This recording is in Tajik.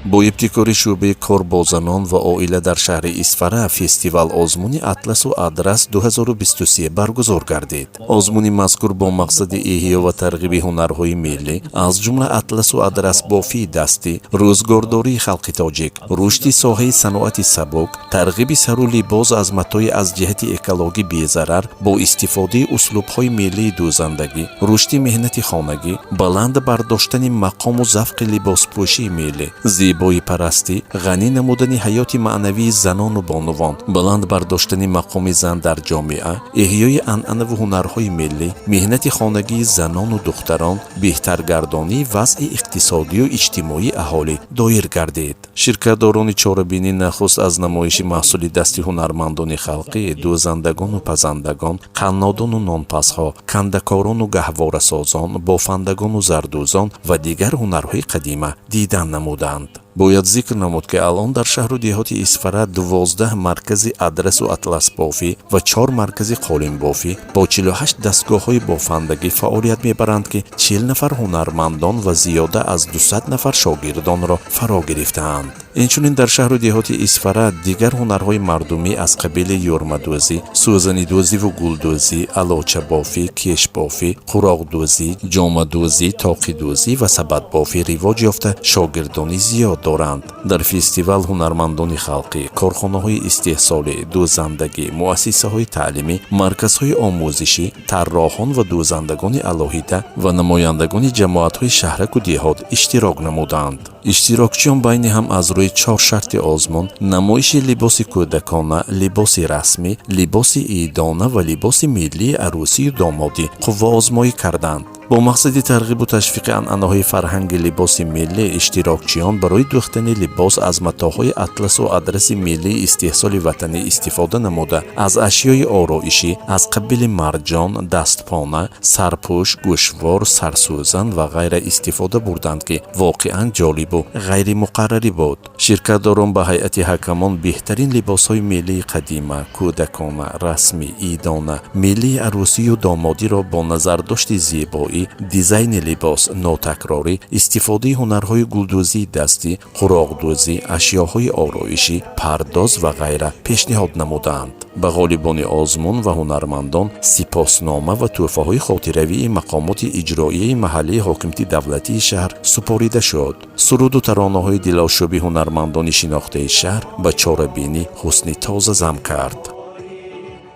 Бо ибтикори шӯъбаи кор бо занон ва оила дар шаҳри Исфара фестивал озмуни «Атласу адрас» 2023 баргузор гардид. Озмуни мазкур бо мақсади эҳё ва тарғиби ҳунарҳои миллӣ, аз ҷумла атласу адрасбофии дастӣ, рӯзгордории халқи тоҷик, рушди соҳаи саноати сабук, тарғиби сару либос аз матои аз ҷиҳати экологӣ безарар бо истифодаи услубҳои миллии дӯзандагӣ, рушди меҳнати хонагӣ, баланд бардоштани мақому завқи либоспӯшии миллӣ, зебоипарастӣ, ғанӣ намудани ҳаёти маънавии занону бонувон, баланд бардоштани мақоми зан дар ҷомеа, эҳёи анъанаву ҳунарҳои миллӣ, меҳнати хонагии занону духтарон, беҳтаргардонии вазъи иқтисодию иҷтимоии аҳолӣ доир гардид. Ширкатдорони чорабинӣ нахуст аз намоиши маҳсули дасти ҳунармандони халқӣ, дӯзандагону пазандагон, қаннодону нонпазҳо, кандакорону гаҳворасозон, бофандагону зардӯзон ва дигар ҳунарҳои қадима дидан намуданд. Бояд зикр намуд, ки алон дар шаҳру деҳоти Исфара 12 маркази адрасу атласбофӣ ва чор маркази қолинбофӣ бо 48 дастгоҳҳои бофандагӣ фаъолият мебаранд, ки 40 нафар ҳунармандон ва зиёда аз 200 нафар шогирдонро фаро гирифтаанд. Инчунин дар шаҳру деҳоти Исфара дигар ҳунарҳои мардумӣ аз қабили юрмадӯзӣ, сӯзанидӯзиву гулдӯзӣ, алочабофӣ, кешбофӣ, қуроқдӯзӣ, ҷомадӯзӣ, тоқидӯзӣ ва сабадбофӣ ривоҷ ёфта, шогирдони зиёд доранд. Дар фестивал ҳунармандони халқӣ, корхонаҳои истеҳсолӣ, дӯзандагӣ, муассисаҳои таълимӣ, марказҳои омӯзишӣ, тарроҳон ва дӯзандагони алоҳида ва намояндагони ҷамоатҳои шаҳраку деҳот иштирок намуданд. Иштирокчиён байни ҳам аз рӯи чор шарти озмун: намоиши либоси кӯдакона, либоси расмӣ, либоси идона ва либоси миллии арӯсию домодӣ қувваозмоӣ карданд. Бо мақсади тарғибу ташвиқи анъанаҳои фарҳанги либоси миллӣ, иштирокчиён барои дӯхтани либос аз матоъҳои атласу адраси миллии истеҳсоли ватанӣ истифода намуда, аз ашёи ороишӣ аз қабили марҷон, дастпона, сарпӯш, гӯшвор, сарсӯзан ва ғайра истифода бурданд, ки воқеан ҷолибу ғайримуқаррарӣ буд. Ширкатдорон ба ҳайати ҳакамон беҳтарин либосҳои миллии қадима, кӯдакона, расмӣ, идона, миллии арӯсию домодиро бо назардошти зебоӣ, дизайни либос, нотакрорӣ, истифодаи ҳунарҳои гулдӯзии дастӣ, қуроқдӯзӣ, ашёҳои ороишӣ, пардоз ва ғайра пешниҳод намуданд. Ба ғолибони озмун ва ҳунармандон сипоснома ва тӯҳфаҳои хотиравии мақомоти иҷроияи маҳаллии ҳокимияти давлатии шаҳр супорида шуд. Суруду таронаҳои дилошӯби ҳунармандони шинохтаи шаҳр ба чорабинӣ ҳусни тоза зам кард.